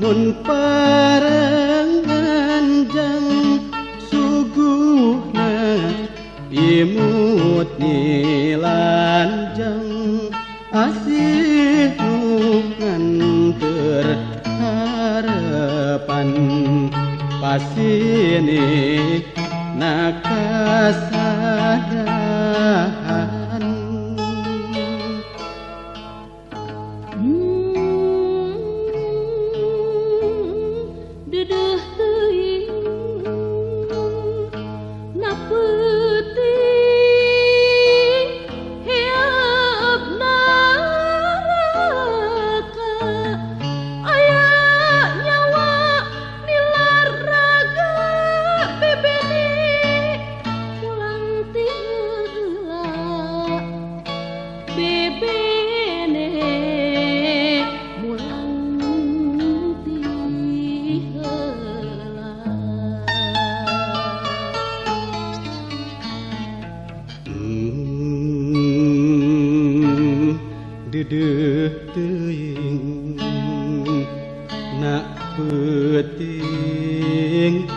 mun pareng nganjang suguhna imut nyilanjang asih nu nganter harapan pasini nakasadahan. Dedeh teuing na peuting heap naraka aya nyawa nilar raga bebene mulang ti heula bebene mulang ti heula. Dedeh teuing na peuting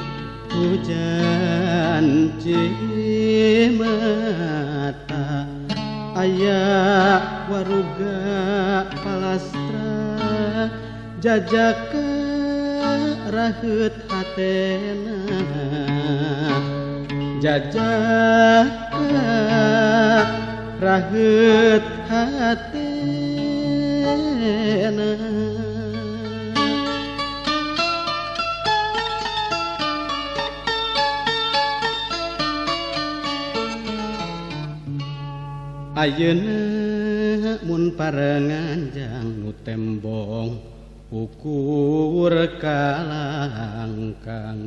hujan cimata aya waruga palastra jajaka raheut hatena jajaka raheut hatena. Ayeuna mun parenganjang nu tembong ukur kalangkang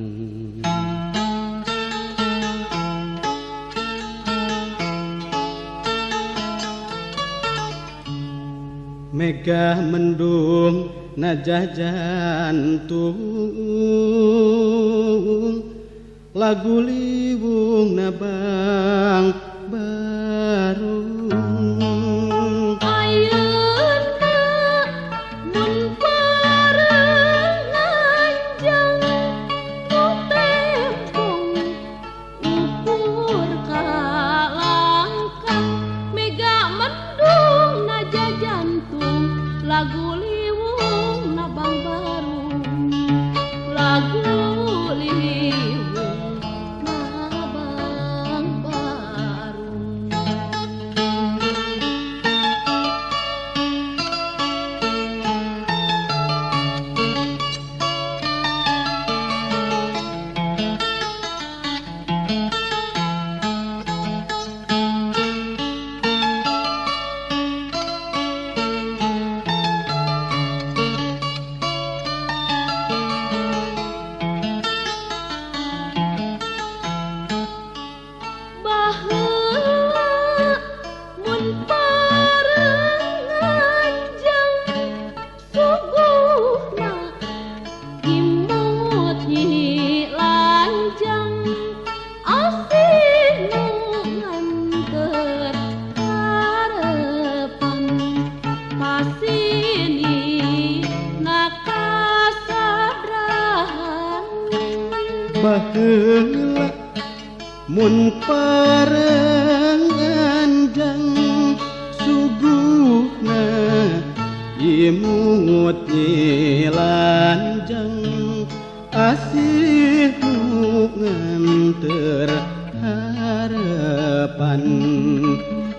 megah mendung najah jantung lagu liwung nabang barung. Ayeuna mun pareng nganjang nu tembong ukur kalangkang mega mendung najah jantung lagu liwung nabang barung lagu liwung nabang barung. Baheula mun pareng nganjang suguhna imut nyilanjang asih nu nganter harepan pasini nakasadrahan. Baheula mun pareng nganjang suguhna imut nyilanjang asih nu nganter harapan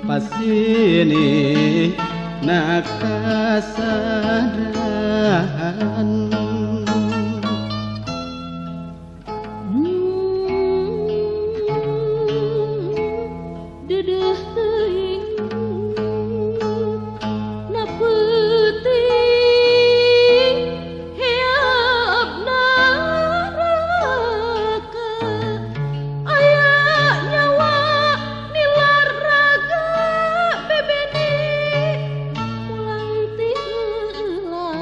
pasini nakasadahan. Dedeh teuing na peuting heap naraka aya nyawa nilar raga bebene mulang ti heula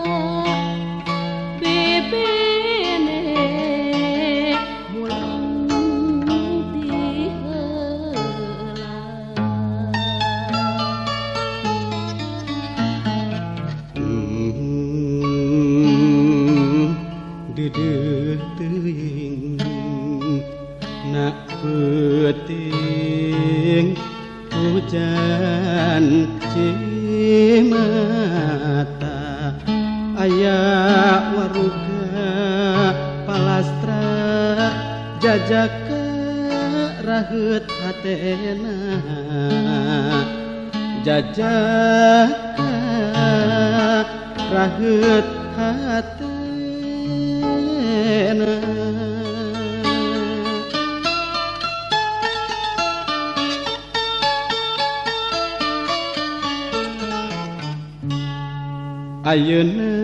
Na peuting hujan cimata aya waruga palastra jajaka raheut hatena jajaka raheut hatena. Ayeuna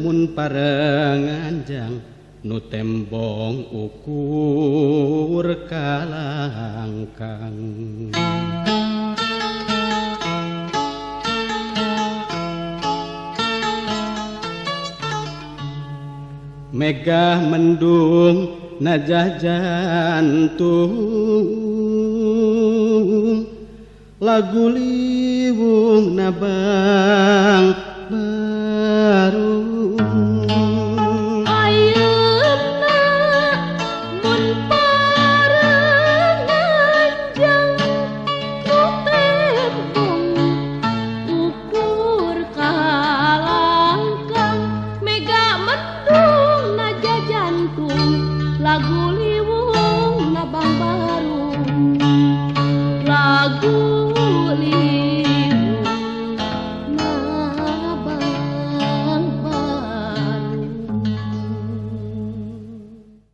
mun parenganjang nu tembong ukur kalangkang megah mendung najah jantung lagu liwung nabang baru. Ayeuna mun parenganjang nu tembong ukur kalangkang mega mendung naja jantung lagu liwung nabang baru.